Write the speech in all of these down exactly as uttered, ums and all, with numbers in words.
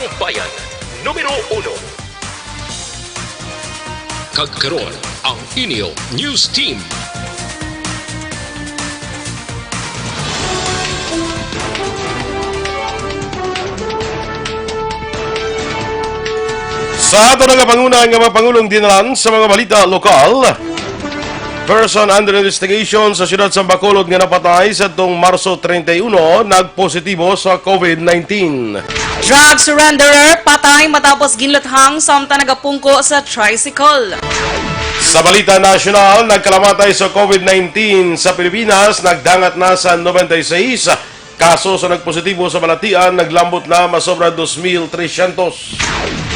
Bayan, numero uno. Kag karon, ang inyo news team. Sa ato nga panguna nga mga pangulong dinalan sa mga balita lokal, person under investigation sa siyudad sa Bacolod nga napatay sa tong Marso treinta y uno nagpositibo sa COVID nineteen. Drug surrenderer patay matapos ginlathang samtang nagapungko sa tricycle. Sa balita nasyonal, nagkalamatay sa COVID nineteen sa Pilipinas, nagdangat na sa ninety-six. Kaso sa nagpositibo sa balatian, naglambot na masobra dos mil trescientos.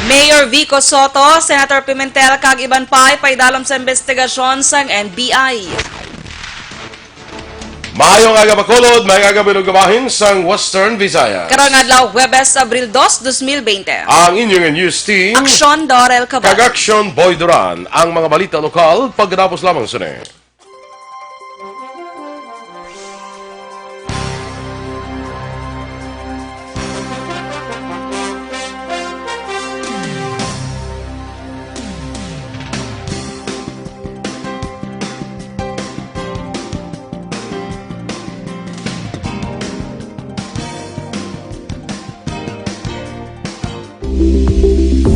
Mayor Vico Soto, Senator Pimentel, kag iban pa'y paidalom sa investigasyon sang N B I. Maayong aga, Bacolod. Maayong aga, bilog nga bahin sang Western Visayas. Karong adlaw, Huwebes, Abril dos, dos mil bente. Ang inyong news team, Aksyon Dorel Cabal. Kag Aksyon Boy Duran. Ang mga balita lokal, pagkatapos lamang sini.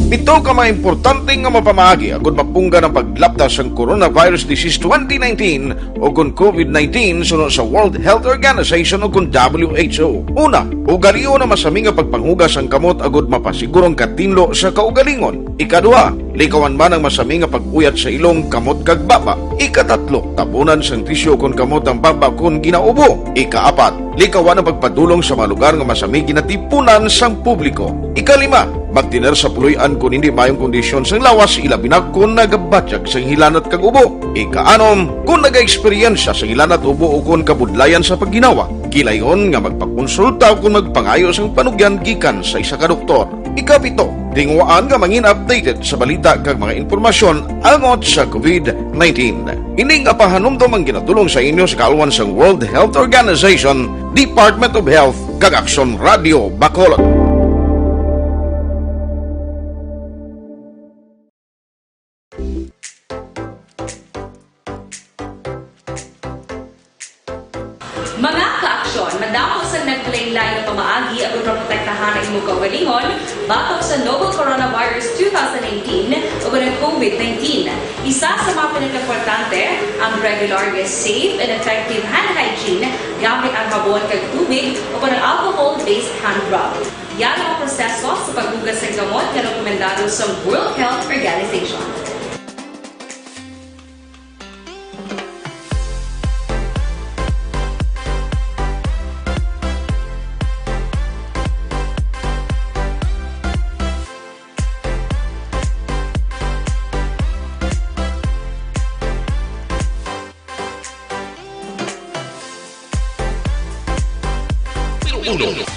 Pito ka mga importante nga mapamaagi agud mapunggan ang paglapta sang coronavirus disease twenty nineteen o kon COVID nineteen suno sa World Health Organization o kon W H O. Una, ugalion ang masami nga pagpanghugas sang kamot agud mapasiguro ang katinlo sa kaugalingon. Ikaduha, likawan man ang masami nga pag-uyat sa ilong, kamot kag baba. Ikatatlo, tabunan sang tisyu kon kamot ang baba kon ginaubo. Ikaapat, likawan ang pagpadulong sa mga lugar nga masami ginatipunan sang publiko. Ikalima, magtener sa puloy-an kon hindi maayong kondisyon sang lawas, ilabi na kon nagabatyag sang hilanat kag ubo. Ikaanom, kon nagaeksperyensya sang hilanat, ubo, o kon kabudlayan sa pagginawa, gilayon nga magpakonsulta o kon magpangayo sang panugyan gikan sa isa ka doktor. Ikapito, tinguhaan nga mangin updated sa balita kag mga impormasyon angot sa COVID nineteen. Ini nga pahanumdom ang ginatulong sa inyo sa kaalwan sang World Health Organization, Department of Health, kag Aksyon Radio Bacolod. Mga ka-aksyon, madamo sang naglain-lain nga pamaagi aron maprotektahan ang imo kaugalingon batok sa novel coronavirus two thousand nineteen o ang COVID nineteen. Isa sa mga pinakaimportante ang regular nga safe and effective hand hygiene gamit ang habon kag tubig o ang alcohol-based hand rub. Yara ang proseso sa paghugas sang kamot nga rekomendado sa World Health Organization. Numero uno.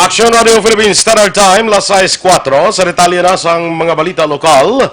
Aksyon Radio Philippines Standard Time, las sais kuwatro. Sa detalye na sang mga balita lokal,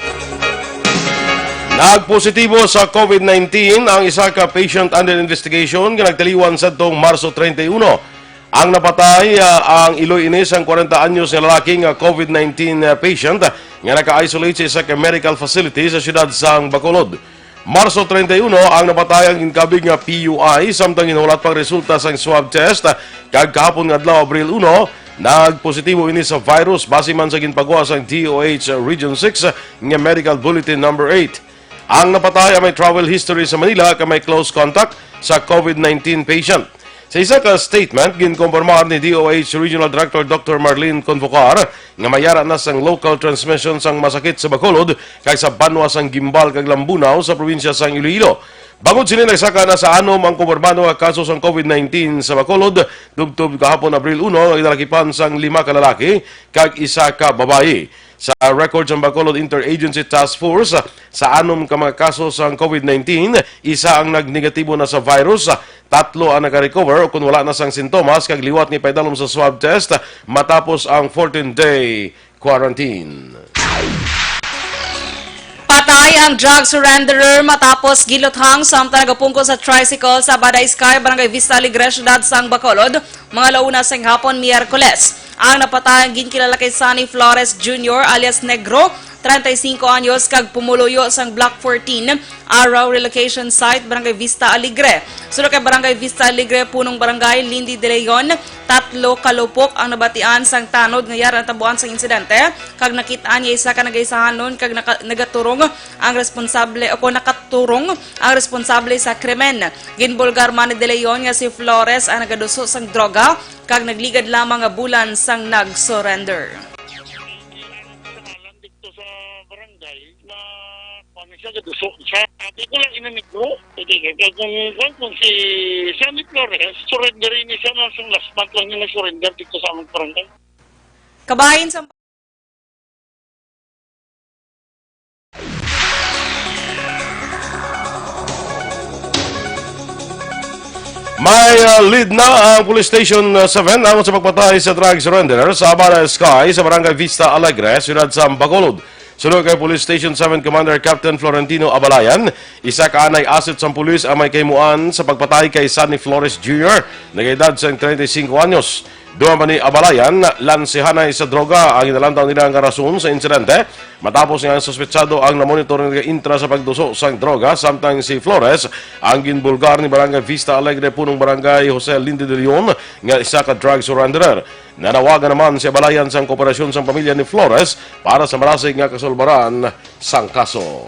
nagpositibo sa COVID nineteen ang isa ka patient under investigation nga nagtaliwan sadtong Marso treinta y uno. Ang napatay, ah, ang iloy ini sang kwarenta anyos nga lalaki nga COVID nineteen, ah, patient nga naka-isolate sa isa ka medical facility sa siyudad sang Bacolod. Marso treinta y uno ang napatay ang ginkabig nga P U I, samtang ginhulat pa ang resulta sang swab test, kag kahapon nga adlaw, Abril uno, nagpositibo ini sa virus, base man sa ginpagwa sang D O H Region six nga Medical Bulletin Number eight. Ang napatay ang may travel history sa Manila kag may close contact sa COVID nineteen patient. Sa isa ka statement, ginkumpirmar ni D O H Regional Director Doctor Marlene Convocar nga may ara na sang local transmission sang masakit sa Bacolod kag sa banwa sang Guimbal kag Lambunao sa probinsya sang Iloilo. Bangod sini, nagsaka na sa anom ang kumpirmado nga kaso sang COVID nineteen sa Bacolod, tubtob kahapon, Abril uno, nga ginalakipan sang lima ka lalaki kag isa ka babayi. Sa record sang Bacolod Interagency Task Force, sa anom ka mga kaso sang COVID nineteen, isa ang nagnegatibo na sa virus, tatlo ang naka-recover o kon wala na sang sintomas kag liwat nga ipaidalom sa swab test matapos ang fourteen-day quarantine. Patay Ay ang drug surrenderer matapos giluthang samtang nagapungko sa tricycle sa Baday Sky, Barangay Vista Alegre, siyudad sang Bacolod, mga launa sang hapon, Miyerkules. Ang napatay ang ginkilala kay Sunny Flores Junior alias Negro, treinta y cinco anyos, kag pumuluyo sang Block fourteen, Araw Relocation Site, Barangay Vista Alegre. Sulod kay Barangay Vista Alegre, Punong Barangay Lindy De Leon, tatlo ka lupok ang nabatian sang tanod nga yara natabuan sang insidente, kag nakit-an nga isa ka nagaisahanon kag naka-, nagaturong ang responsable o kon nakaturong ang responsable sa krimen. Ginbulgar man ni De Leon nga si Flores ang nagaduso sang droga kag nagligad lamang nga bulan sang nag-surrender. Dito sa barangay na kung siya gaduso siya. Sabi ko lang ina Negro. Hindi, kaya kung, kung, kung si Sammy Flores, surrender ini siya na sa last month lang niya surrender dito sa among barangay. Kabahin sa May, ah, lead na ang Police Station, ah, seven angon sa pagpatay sa drug surrenderer sa Abana Sky sa Barangay Vista Alegre, siyudad sa Bacolod. Suno kay Police Station seven Commander Captain Florentino Abalayan, isa ka anay asset sang pulis ang may kahimuan sa pagpatay kay Sunny Flores Junior, nagaedad sang treinta y cinco anyos. Duman pa ni Abalayan, lansihanay sa droga ang ginalantaw nila nga rason sa insidente, matapos nga ang suspetsado ang namonitor nga nag-intra sa pagduso sang droga, samtang si Flores ang ginbulgar ni Barangay Vista Alegre, Punong Barangay Jose Lindy De Leon, nga isa ka drug surrenderer. Nanawagan naman si Abalayan sang kooperasyon sang pamilya ni Flores para sa marasig nga kasulbaran sang kaso.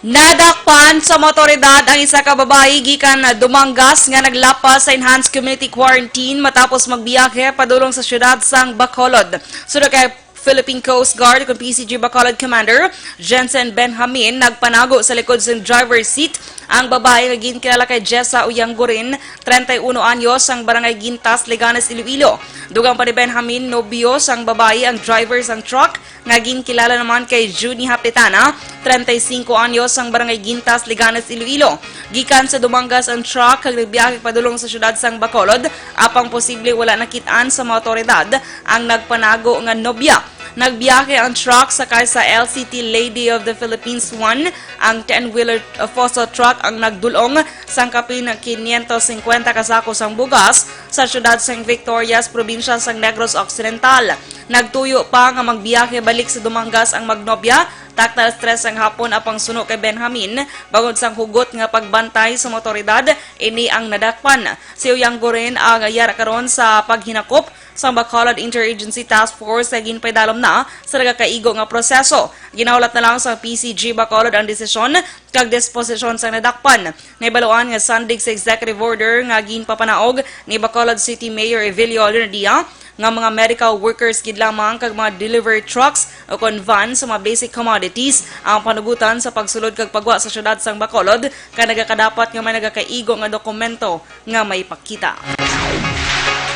Nadakpan sa mga awtoridad ang isa ka babayi gikan Dumangas nga naglapas sa enhanced community quarantine matapos magbiyahe padulong sa siyudad sang Bacolod. Suno kay Philippine Coast Guard, kon P C G Bacolod Commander Jensen Benjamin, nagpanago sa likod sang driver's seat ang babayi nga ginkilala kay Jessa Uyanggurin, treinta y uno anyos, sang Barangay Gintas, Leganes, Iloilo. Dugang pa ni Benjamin, nobyo sang babayi ang driver sang truck nga ginkilala naman kay Junie Hapitana, treinta y cinco anyos, sang Barangay Gintas, Leganes, Iloilo. Gikan sa Dumangas ang truck kag nagbiyahe padulong sa siyudad sang Bacolod, apang posible wala nakit-an sa mga awtoridad ang nagpanago nga nobya. Nagbiyahe ang truck sakay sa L C T Lady of the Philippines one, ang ten-wheeler, uh, Fuso truck ang nagdul-ong sang kapin quinientos cincuenta ka sako sang bugas sa siyudad sang Victorias, probinsya sang Negros Occidental. Nagtuyo pa nga magbiyahe balik sa Dumangas ang magnobya, takna alas tres sang hapon, apang suno kay Benjamin, bangod sang hugot nga pagbantay sa mga awtoridad, ini ang nadakpan. Si Uyanggurin ang yara karon sa paghinakop sang Bacolod Interagency Task Force nga ginpaidalom na sa nagakaigo nga proseso. Ginahulat na lang sang P C G Bacolod ang desisyon kag disposisyon sang nadakpan. Nahibaluan nga sandig sa executive order nga ginpapanaog ni Bacolod City Mayor Evelio Aldernadia nga mga medical workers gid lamang kag mga delivery trucks o kon van sa mga basic commodities ang panugutan sa pagsulod kag pagwa sa siyudad sang Bacolod, kay nagakadapat nga may nagakaigo nga dokumento nga may pakita.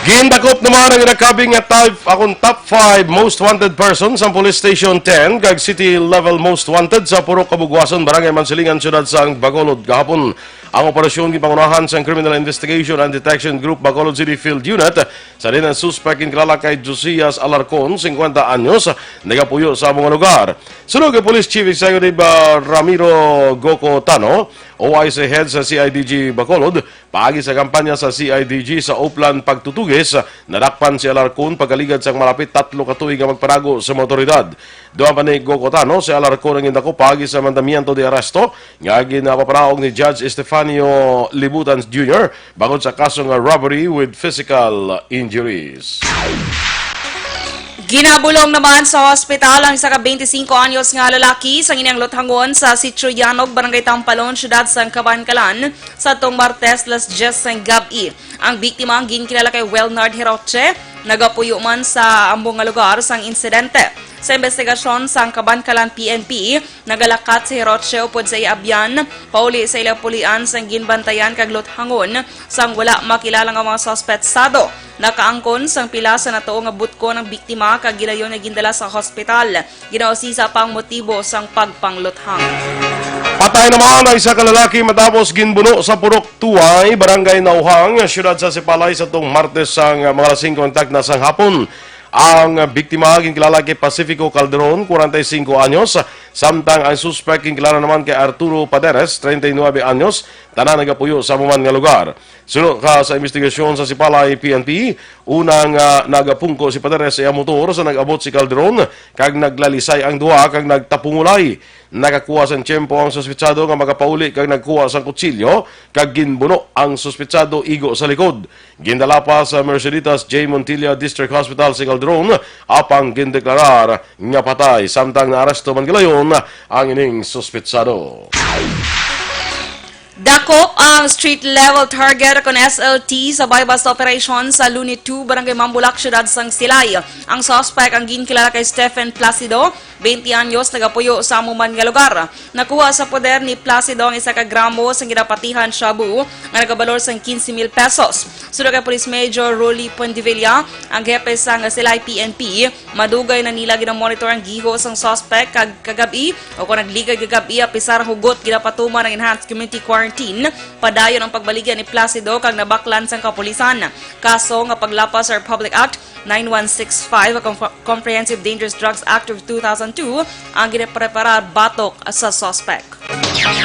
Gindakop naman ang nakabi nga top, akong top five most wanted person sa Police Station ten kag city level most wanted sa Purok Kabugwason, Barangay Mansilingan, siyudad sang Bacolod gahapon. Ang operasyon ginpangunahan sang Criminal Investigation and Detection Group, Bacolod City Field Unit. Sa diin ang suspect ginkilala kay Josias Alarcon, cincuenta anyos, nagapuyo sa amo nga lugar. Suno kay Police Chief Executive, ah, Ramiro Goco Tano, O I C Head sa C I D G Bacolod, paagi sa kampanya sa C I D G sa Oplan Pagtutugis, nadakpan si Alarcon pagkaligad sang malapit tatlo ka tuig nga magpanago sa mga awtoridad. Dugang pa ni Goco Tano, si Alarcon ang gindakop paagi sa mandamiento de arresto nga ginapapanaog ni Judge Estefanio Libutan Junior bangod sa kaso nga robbery with physical injuries. Ginabulong naman sa hospital ang isa ka twenty-cinco anyos nga lalaki sa ginang luthangon sa Sitio Yanog, Barangay Tampalon, siyudad sang Kabankalan, sa tong Martes, las diyes sang gab-i. Ang biktima ang ginkilala kay Welnard Hiroche, nagapuyo man sa amo nga lugar sang insidente. Sa investigasyon sang Kabankalan P N P, nagalakat si Hiroche upod sa iya abyan pauli sa ila pulian sang ginbantayan kag luthangon sang wala makilala nga mga suspetsado. Nakaangkon sang pila sa natuo nga butkon ang biktima kag gilayon nga gindala sa hospital. Ginausisa pa ang motibo sang pagpangluthang. Patay naman ang isa ka lalaki matapos ginbuno sa Purok Tuway, Barangay Nauhang, siyudad sa Sipalay, sa tong Martes sang mga alas singko ang takna sang hapon. Ang biktima ginkilala kay Pacifico Calderon, kwarenta y singko anyos, Samtang ang suspek ginkilala naman kay Arturo Paderes, treinta y nueve anyos, tanan nagapuyo sa amo man nga lugar. Suno ka sa investigasyon sa Sipalay P N P, una nga nagapungko si Paderes sa iya motor sa nag-abot si Calderon kag naglalisay ang duha kag nagtapungulay. Nakakuha sang tiyempo ang suspetsado nga makapauli kag nagkuha sang kutsilyo kag ginbuno ang suspetsado igo sa likod. Gindala pa sa Merceditas J Montilla District Hospital si Calderon apang gindeklarar nga patay, samtang naaresto man gilayon ang ining suspetsado. Dakop ang street level target kon S L T sa buy-bust operation sa Luni two, Barangay Mambulak, Siyudad sang Silay. Ang suspect ang ginkilala kay Stephen Placido, twenty anyos, nagapuyo sa amo man nga lugar. Nakuha sa poder ni Placido ang isa ka gramo sang ginapatihan shabu nga nagabalor sang quince mil pesos. Suno kay Police Major Rolly Pondevilla, ang hepe sang Silay P N P, madugay na nila ginamonitor ang giho sang suspect kag kagab-i o kon nagligad kagab-i, apisar ang hugot, ginapatuman ang enhanced community quarantine. Padayon ang pagbaligya ni Placido kag nabaklan sang kapulisan. Kaso nga paglapas sa Republic Act nine one six five, Compre-, Comprehensive Dangerous Drugs Act of two thousand two, ang ginapreparar batok sa suspect.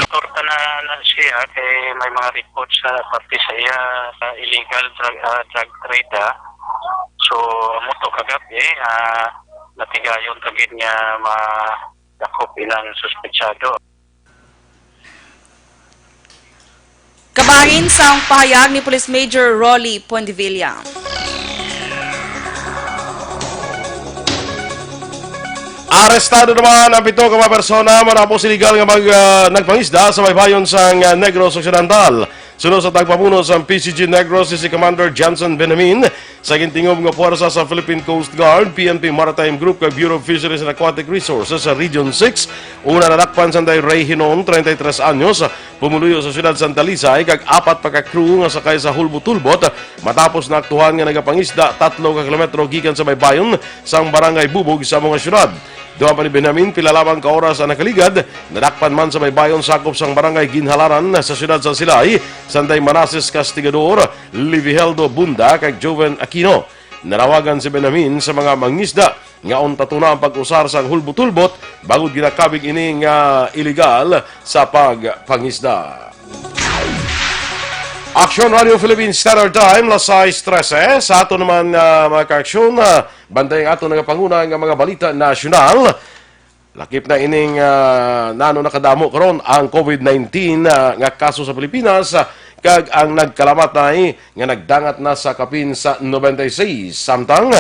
Torta na, na siya kay may mga report sa parte sa iya sa illegal drug, ah, drug trade, ah. So, amo to kagabi, ah, natigayon ta gid nga madakop ilang suspetsado. Kabahin sang pahayag ni Police Major Rolly Pondevilla. Arestado naman ang pito ka mga persona manapos iligal nga mag, ah, nagpangisda sa baybayon sang, ah, Negros Occidental. Suno sa tagpamuno sang P C G Negros, si Commander Johnson Benjamin, sa gintingog nga puwersa sa Philippine Coast Guard, P N P Maritime Group, kag Bureau of Fisheries and Aquatic Resources sa Region six, una nadakpan sanday Ray Hinon, treinta y tres anyos, pumuluyo sa siyudad Santa Lisay, kag apat pa ka crew nga sakay sa hulbot-hulbot, matapos naaktuhan nga nagapangisda tatlo ka kilometro gikan sa baybayon sang Barangay Bubog sa amo nga siyudad. Duha pa ni Benjamin, pila lamang ka oras ang nakaligad, nadakpan man sa baybayon sakop sang Barangay Ginhalaran sa siyudad sa Silay, sanday Manases Castigador, Leviheldo Bunda, kag Joven Aquino. Nanawagan si Benjamin sa mga mangisda nga untat na ang pag-usar sang hulbot-hulbot bangod ginakabig ini nga iligal sa pagpangisda. Aksyon Radio Philippine Standard Time, las sais trese. Sa ato naman, ah, mga kaaksyon, ah, bantay ang ato nagapanguna nga mga balita nasyonal. Lakip na ining, ah, nano nakadamo karon ang covid nineteen, ah, nga kaso sa Pilipinas, ah, kag ang nagkalamatay nga nagdangat na sa kapin sa noventa y seis. Samtang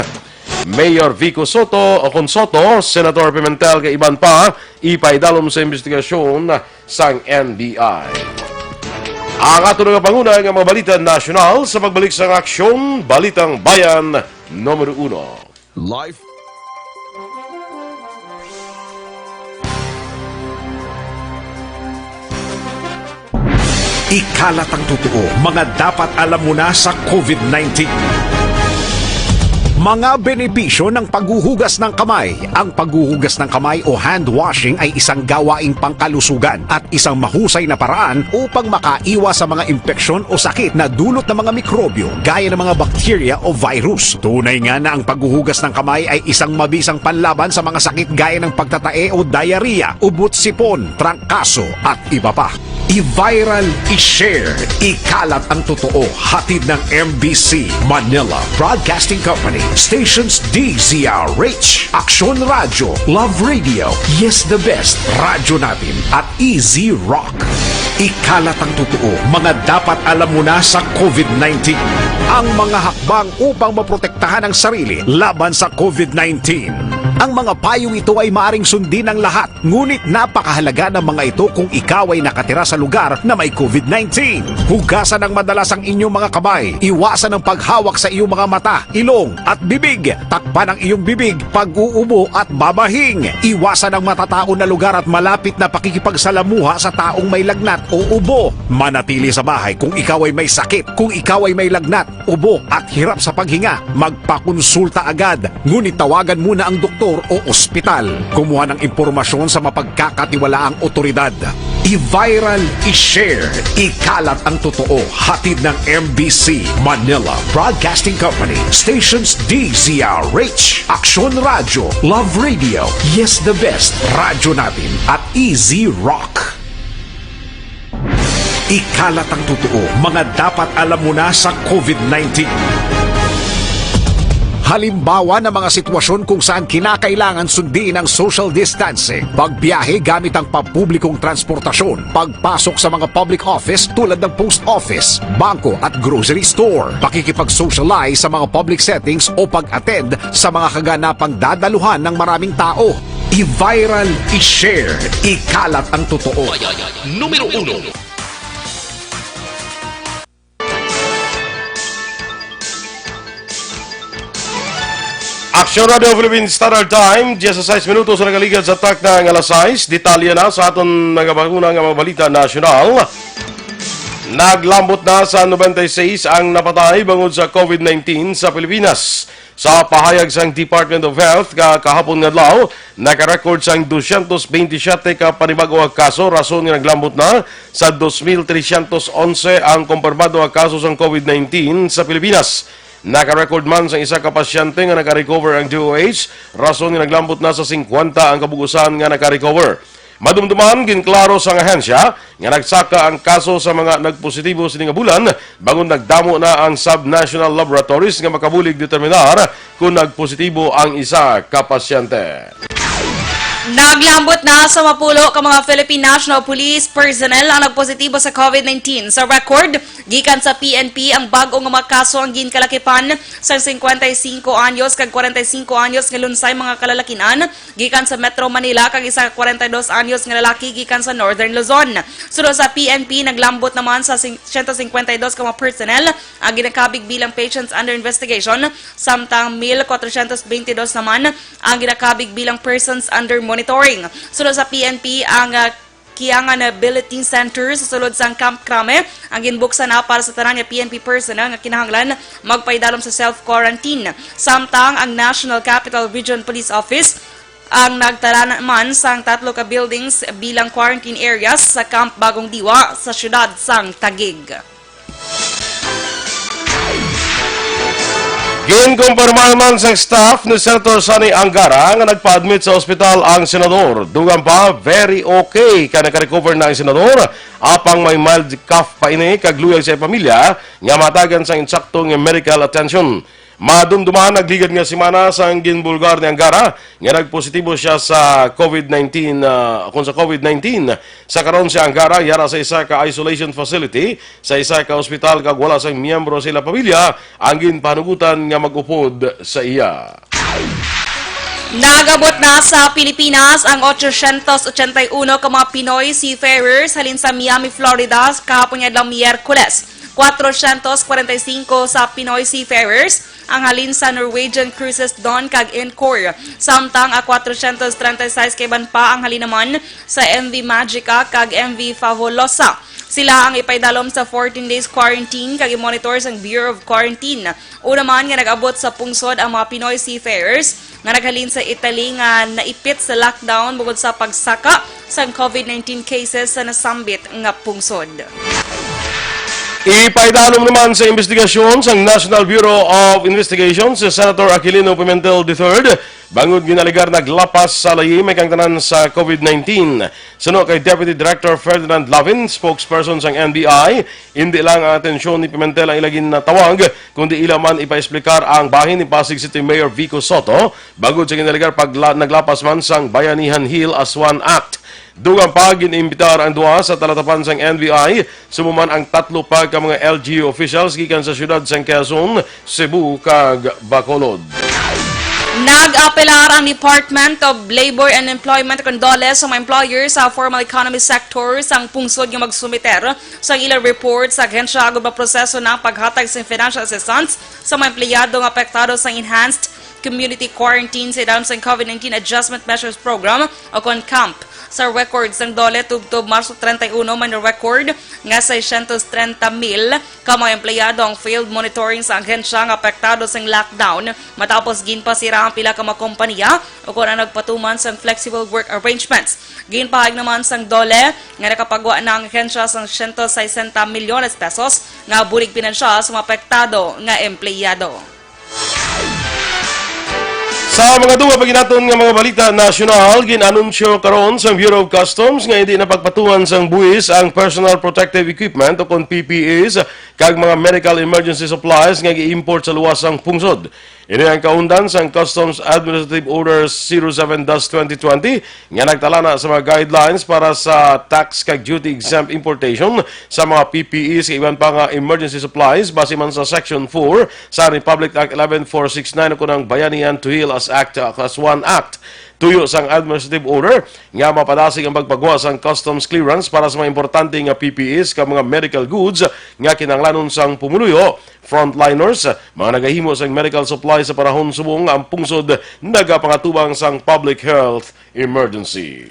Mayor Vico Sotto, o kon Sotto, Senator Pimentel kag iban pa, ipaidalom sa investigasyon sang N B I. Ang ato nga panguna nga mga balita nasyonal sa pagbalik sang Aksyon, Balitang Bayan Numero Uno. Life. Ikalat ang totoo, mga dapat alam mo na sa covid nineteen. Mga benepisyo ng paghuhugas ng kamay. Ang paghuhugas ng kamay o hand washing ay isang gawaing pangkalusugan at isang mahusay na paraan upang makaiwas sa mga impeksyon o sakit na dulot ng mga mikrobyo gaya ng mga bakterya o virus. Tunay nga na ang paghuhugas ng kamay ay isang mabisang panlaban sa mga sakit gaya ng pagtatae o diarrhea, ubot sipon, trangkaso, at iba pa. I-viral, i-share, ikalat ang totoo. Hatid ng M B C Manila Broadcasting Company, stations D Z R H, Aksyon Radyo, Love Radio, Yes the Best, Radyo Natin, at Easy Rock. Ikalat ang totoo, mga dapat alam mo na sa covid nineteen. Ang mga hakbang upang maprotektahan ang sarili laban sa covid nineteen. Ang mga payong ito ay maaring sundin ng lahat, ngunit napakahalaga ng mga ito kung ikaw ay nakatira sa lugar na may covid nineteen. Hugasan ng madalas ang inyong mga kamay. Iwasan ang paghawak sa iyong mga mata, ilong, at bibig. Takpan ang iyong bibig pag-uubo at babahing. Iwasan ang matataon na lugar at malapit na pakikipagsalamuha sa taong may lagnat o ubo. Manatili sa bahay kung ikaw ay may sakit, kung ikaw ay may lagnat, ubo, at hirap sa paghinga. Magpakonsulta agad, ngunit tawagan muna ang doktor o ospital. Kumuha ng impormasyon sa mapagkakatiwalaang otoridad. I-viral, i-share, ikalat ang totoo. Hatid ng M B C Manila Broadcasting Company, Stations D Z R H, Aksyon Radyo, Love Radio, Yes the Best, Radyo Natin, at Easy Rock. Ikalat ang totoo, mga dapat alam mo na sa COVID nineteen. Halimbawa ng mga sitwasyon kung saan kinakailangan sundin ang social distancing, pagbiyahe gamit ang pampublikong transportasyon, pagpasok sa mga public office tulad ng post office, bangko at grocery store, pakikipag-socialize sa mga public settings o pag-attend sa mga kaganapang dadaluhan ng maraming tao. I-viral, i-share, ikalat ang totoo. Numero uno. Aksyon Radio Philippine Standard Time, diyesisais minutos ang nakaligad sa takna nga alas sais. Detalye na sa aton nagabakuna nga mga balita nasyonal. Naglambot na sa nobenta y seis ang napatay bangod sa COVID nineteen sa Pilipinas. Sa pahayag sang Department of Health ka kahapon nga adlaw, naka-record sang dosyentos bentisiete ka panibag-o nga kaso, rason nga naglambot na sa dos mil tresyentos onse ang kumpirmado nga kaso sang COVID nineteen sa Pilipinas. Naka-record man sang isa ka pasyente nga naka-recover ang D O H, rason nga naglambot na sa singkwenta ang kabug-usan nga naka-recover. Madumduman, ginklaro sang ahensya nga nagsaka ang kaso sa mga nagpositibo sini nga bulan, bangod nagdamo na ang sub-national laboratories nga makabulig determinar kon nagpositibo ang isa ka pasyente. Naglambot na sa mapulo ka mga Philippine National Police personnel ang nagpositibo sa COVID nineteen. Sa record, gikan sa P N P ang bag-o nga mga kaso ang ginkalakipan sang singkwenta y singko anyos kag kwarenta y singko anyos nga lunsay mga kalalakin-an gikan sa Metro Manila, kag isa ka kwarenta y dos anyos nga lalaki gikan sa Northern Luzon. Suno sa P N P, naglambot naman sa sing-, siyento singkwenta y dos ka mga personnel ang ginakabig bilang patients under investigation, samtang mil kwatrosyentos bentidós naman ang ginakabig bilang persons under monitoring. Suno sa P N P, ang, ah, Kiangan Bulletin Center sa sulod sang Camp Crame ang ginbuksan na para sa tanan nga P N P personnel nga kinahanglan magpaidalom sa self-quarantine. Samtang ang National Capital Region Police Office ang nagtala man sang tatlo ka buildings bilang quarantine areas sa Camp Bagong Diwa sa siyudad sang Taguig. Ginkumpirmar man sang staff ni Senator Sonny Angara nga nagpa-admit sa ospital ang senador. Dugang pa, very okay ka naka-recover na ang senador, apang may mild cough pa ini kag luyag sa iyang pamilya nga matagan sang insakto nga medical attention. Madumduman, nagligad nga semana sang ginbulgar ni Angara nga nagpositibo siya sa COVID nineteen, ah, kon sa COVID nineteen. Sa karon, si Angara yara sa isa ka isolation facility sa isa ka ospital kag wala sang miyembro sa ila pamilya ang ginpahanugutan nga mag-upod sa iya. Nag-abot na sa Pilipinas ang otsosyentos otsenta y uno ka mga Pinoy seafarers halin sa Miami, Florida, kahapon nga adlaw, Miyerkules. Kwatrosyentos kwarenta y singko sa Pinoy seafarers ang halin sa Norwegian Cruises Dawn kag Encore, samtang ang kwatrosyentos treinta y seis ka iban pa ang halin naman sa M V Magica kag M V Fabulosa. Sila ang ipaidalom sa fourteen days quarantine kag i-monitor sang Bureau of Quarantine. Una man nga nag-abot sa pungsod ang mga Pinoy seafarers nga naghalin sa Italy nga naipit sa lockdown bukod sa pagsaka sang COVID nineteen cases sa nasambit nga pungsod. Ipaidalom naman sa imbestigasyon sang National Bureau of Investigation si Senator Aquilino Pimentel the third, bangod ginalegar naglapas sa layi may kaangtanan sa COVID nineteen. Suno kay Deputy Director Ferdinand Lavin, spokesperson sang N B I, indi lang ang atensyon ni Pimentel ang ila ginatawag, kundi ila man ipaesplicar ang bahin ni Pasig City Mayor Vico Sotto bangod sa ginalegar pagla-, naglapas man sang Bayanihan Hill Aswan Act. Dugang pa, gin-imbitar ang duha sa talatapan sang N B I, suno man ang tatlo pa ka mga L G U officials gikan sa siyudad sang Quezon, Cebu, kag Bacolod. Nag-apelar ang Department of Labor and Employment kon DOLE sa mga employer sa formal economy sector sang pungsod nga magsumiter sang ilang report sa ahensya agud maproseso na ang paghatag sa financial assistance sa mga empleyado nga apektado sa enhanced community quarantine sa ilalim sa COVID nineteen Adjustment Measures Program o kon CAMP. Sa record sang DOLE tubtob Marso treinta y uno, may record nga seiscientos treinta mil ka mga empleyado ang field monitoring sa ahensya nga apektado sang lockdown, matapos ginpasira ang pila ka mga kompanya o kon ang nagpatuman sang flexible work arrangements. Ginpahayag naman sang DOLE nga nakapagwa na ang ahensya sang siyento sesenta milyones pesos nga bulig pinansyal sa mga apektado nga empleyado. Sa mga dugang pa ginaton nga mga balita nasyonal, gin-anunsyo karon sang Bureau of Customs nga hindi na pagpatuman sang buhis ang personal protective equipment o kon P P Es kag mga medical emergency supplies nga gi-import sa luwas sang pungsod. Ini ang kaundan sang Customs Administrative Order zero seven dash twenty twenty nga nagtalana sa mga guidelines para sa tax kag duty exempt importation sa mga P P Es kag iban pa nga emergency supplies base man sa Section four sa Republic Act eleven four six nine o kon ang Bayanihan to Heal Us Act, uh, Class one Act. Tuyo sang administrative order nga mapadasig ang pagpagwa sang customs clearance para sa mga importante nga P P Es kag mga medical goods nga kinahanglanon sang pumuluyo, frontliners, mga nagahimo sang medical supplies sa panahon subong nga ang pungsod nagapangatubang sang public health emergency.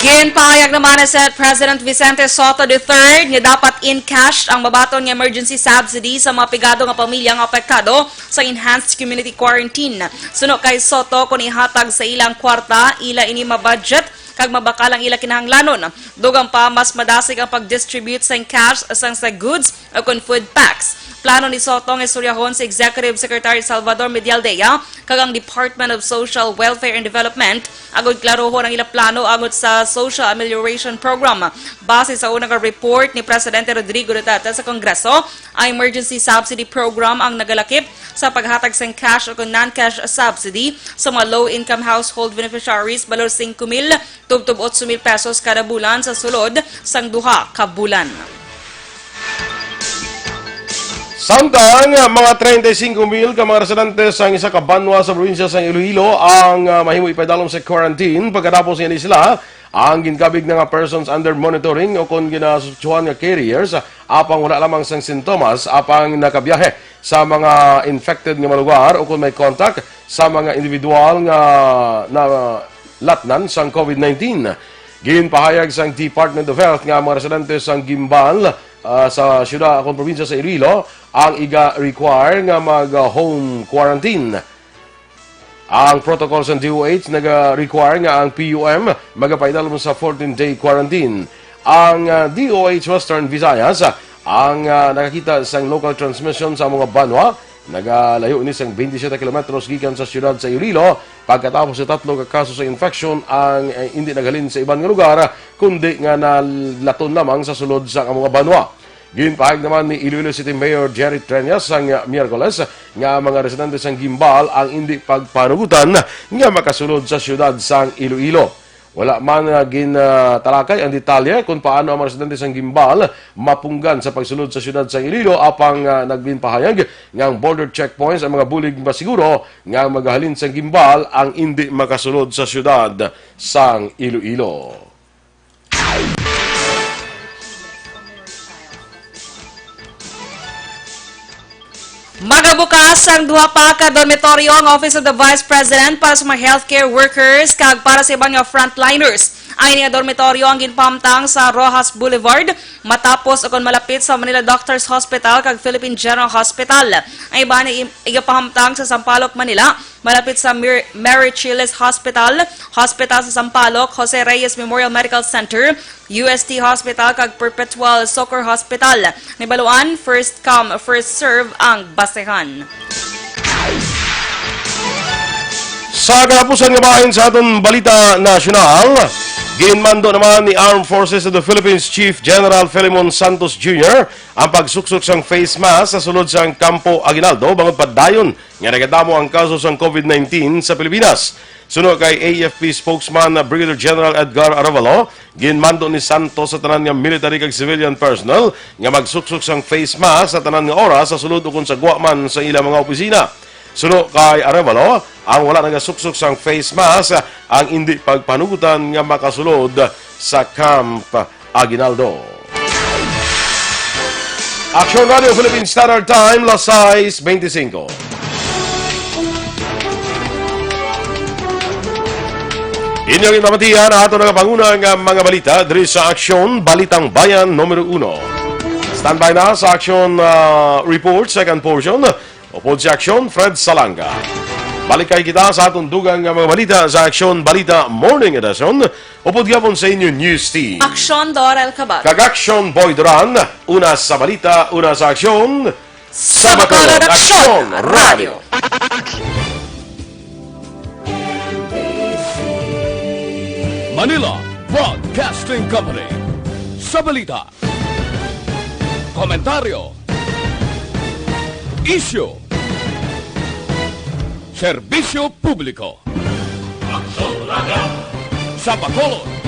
Ginpahayag naman ni Senate President Vicente Sotto the third nga dapat in cash ang mabaton nga emergency subsidy sa mga pigado nga pamilya nga apektado sa enhanced community quarantine. Suno kay Sotto, kung ihatag sa ilang kwarta, ila ini ma-budget kag mabakal ang ila kinahanglanon. Dugang pa, mas madasig ang pag-distribute sang cash sang sa goods o kon food packs. Plano ni Sotto nga istoryahon si Executive Secretary Salvador Medialdea kag ang Department of Social Welfare and Development agud klarohon ang ila plano agud sa Social Amelioration Program. Base sa una nga report ni Presidente Rodrigo Duterte sa Kongreso, ang emergency subsidy program ang nagalakip sa paghatag sang cash o kon non-cash subsidy sa mga low-income household beneficiaries balor singko mil tubtob otso mil pesos kada bulan sa sulod sang duha ka bulan. Samtang, mga treinta y cinco mil ka mga residente sang isa ka banwa sa probinsya sang Iloilo ang, ah, mahimo ipadalom sa quarantine pagkatapos nga sila ang ginkabig na nga persons under monitoring o kon ginasutsuhan nga carriers, apang wala lamang sang sintomas, apang nakabiyahe sa mga infected nga mga lugar o kon may contact sa mga individual nga nalatnan sang COVID nineteen. Ginpahayag sang Department of Health nga ang mga residente sang Guimbal, ah, sa siyudad akon probinsya sa Iloilo ang iga-require nga mag-home quarantine. Ang protocol sang D O H naga-require nga ang P U M magapaidalom sa fourteen-day quarantine. Ang, ah, D O H Western Visayas, ah, ang, ah, nakakita sang local transmission sa mga banwa, nagalayo ini sang twenty-seven kilometros gikan sa siyudad sa Iloilo, pagkatapos sa tatlo ka kaso sa infection ang, eh, hindi naghalin sa iban nga lugar, kundi nga nalaton lamang sa sulod sa mga banwa. Ginpahayag naman ni Iloilo City Mayor Jerry Treñas sang Miyerkules nga ang mga residente sang Guimbal ang indi pagpanugutan nga makasulod sa siyudad sang Iloilo. Wala man nga gintalakay ang detalye kung paano ang mga residente sang Guimbal mapunggan sa pagsulod sa siyudad sang Iloilo, apang, ah, nagginpahayag nga ang border checkpoints ang mga bulig masiguro nga ang magahalin sang Guimbal ang indi makasulod sa siyudad sang Iloilo. Magabukas ang duha pa ka dormitoryo ang Office of the Vice President para sa mga healthcare workers kag para sa iban nga frontliners. Ang ini nga dormitoryo ang ginpahamtang sa Roxas Boulevard, matapos o kon malapit sa Manila Doctors Hospital kag Philippine General Hospital. Ang iban i-, igapahamtang sa Sampaloc, Manila, malapit sa Mir-, Mary Chiles Hospital, Hospital sa Sampaloc, Jose Reyes Memorial Medical Center, U S T Hospital, kag Perpetual Soccer Hospital. Nibaluan, first come, first serve ang basehan. Sa katapusan nga bahin sa aton balita nasyonal, ginmando naman ni Armed Forces of the Philippines Chief General Filemon Santos Junior ang pagsuksok sang face mask sa sulod sang Campo Aguinaldo bangod padayon nga nagadamo ang kaso sang COVID nineteen sa Pilipinas. Suno kay A F P spokesman na Brigadier General Edgar Arevalo, ginmando ni Santos sa tanan nga military kag civilian personnel nga magsuksok sang face mask sa tanan nga oras sa sulod ukon sa gwa man sa ila mga opisina. Suno kay Arevalo, ang wala nagasuksok sang face mask ang indi pagpanugutan nga makasulod sa Camp Aguinaldo. Action Radio Philippine Standard Time, las sais bente singko. Inyong ginamatian ang ato nagapanguna nga mga balita diri sa Aksyon Balitang Bayan numero uno. Standby na sa Aksyon, ah, Report, second portion. Upod si Aksyon, Fred Salanga. Balik kay kita sa atong dugang nga mga balita sa Aksyon Balita Morning Edition. Upod gapon sa inyo News Team. Aksyon Dorel Cabal. Kag Aksyon Boy Duran, una sa balita, una sa aksyon. Sa Bacolod, Aksyon Radio. Manila Broadcasting Company. Sa balita, komentaryo, isyu, serbisyo publiko. Sa Bacolod,